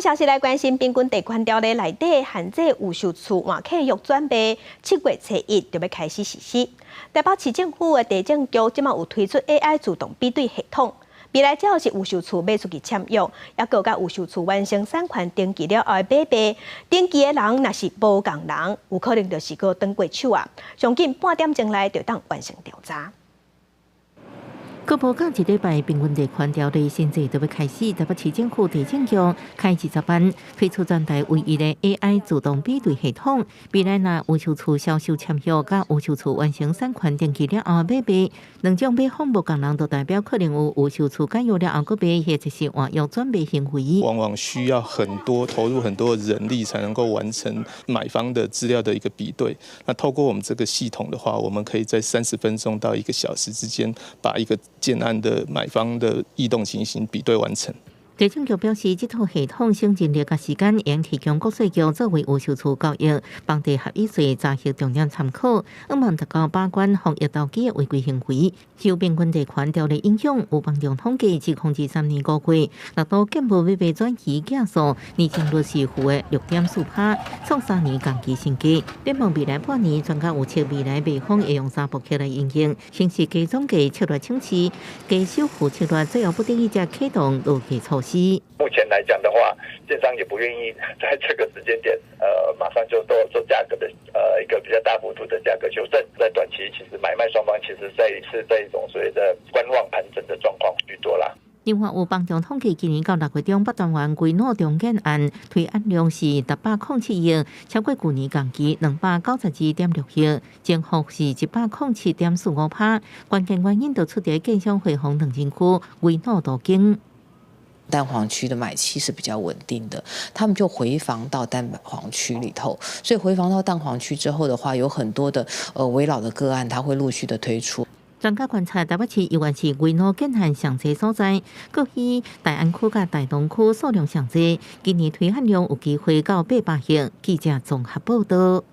消息來關心平均地權條例內底限制預售厝換契約轉賣，7月初1就欲開始實施。台北市政府的地政局這馬有推出 AI 自動比對系統，未來只要是預售厝賣出去簽約，抑閣佮預售厝完成產權登記了後的買賣，登記的人若是無仝人，有可能就是閣轉過手啊！上緊半點鐘內就當完成調查。閣無夠一禮拜，平均地權條例新制就欲開始，台北市政府地政局開20萬，推出全台唯一的 AI 自動比對系統。未來若預售厝銷售簽約，佮預售厝完成產權登記了後買賣，兩種買方無仝人，就代表可能有預售厝解約了後閣賣，或者是換約轉賣行為。往往需要很多投入很多人力，才能夠完成買方的資料的一個比對。那透過我們這個系統的話，我們可以在30分鐘到1個小時之間，把一個建案的買方的異動情形比對完成。地政局表示，這套系統省人力佮時間，會提供國稅局作為預售厝交易、房地合一稅查核重點參考，向望達到把關防疫投機的違規行為。受平均地權條例影響，有房仲統計，自2023年5月，六都建物買賣轉移件數年增率是負的6.4%，創3年同期新低。展望未來半年，專家預測未來賣方會用三步曲來因應，先是低總價策略衝刺，低首付策略，最後不得已才啟動落價措施。目前來講的話，建商也不願意在這個時間點，馬上就做做價格的，一個比較大幅度的價格修正。在短期，其實買賣雙方其實在是在一種所謂的觀望盤整的狀況居多啦。另外，有房仲統計，今年到6月中，北桃園歸納重建案推案量是607億，超過舊年同期292.6億，增幅是107.45%。關鍵原因就出佇建商匯豐兩人區維諾都更。蛋黃區的買氣是比較穩定的，他們就回防到蛋黃區裡頭，所以回防到蛋黃區之後的話，有很多的危老的個案，它會陸續的推出。專家觀察，台北市猶原是危老建案上濟所在，過去大安區佮大同區數量上濟，今年推案量有機會到800億。記者綜合報道。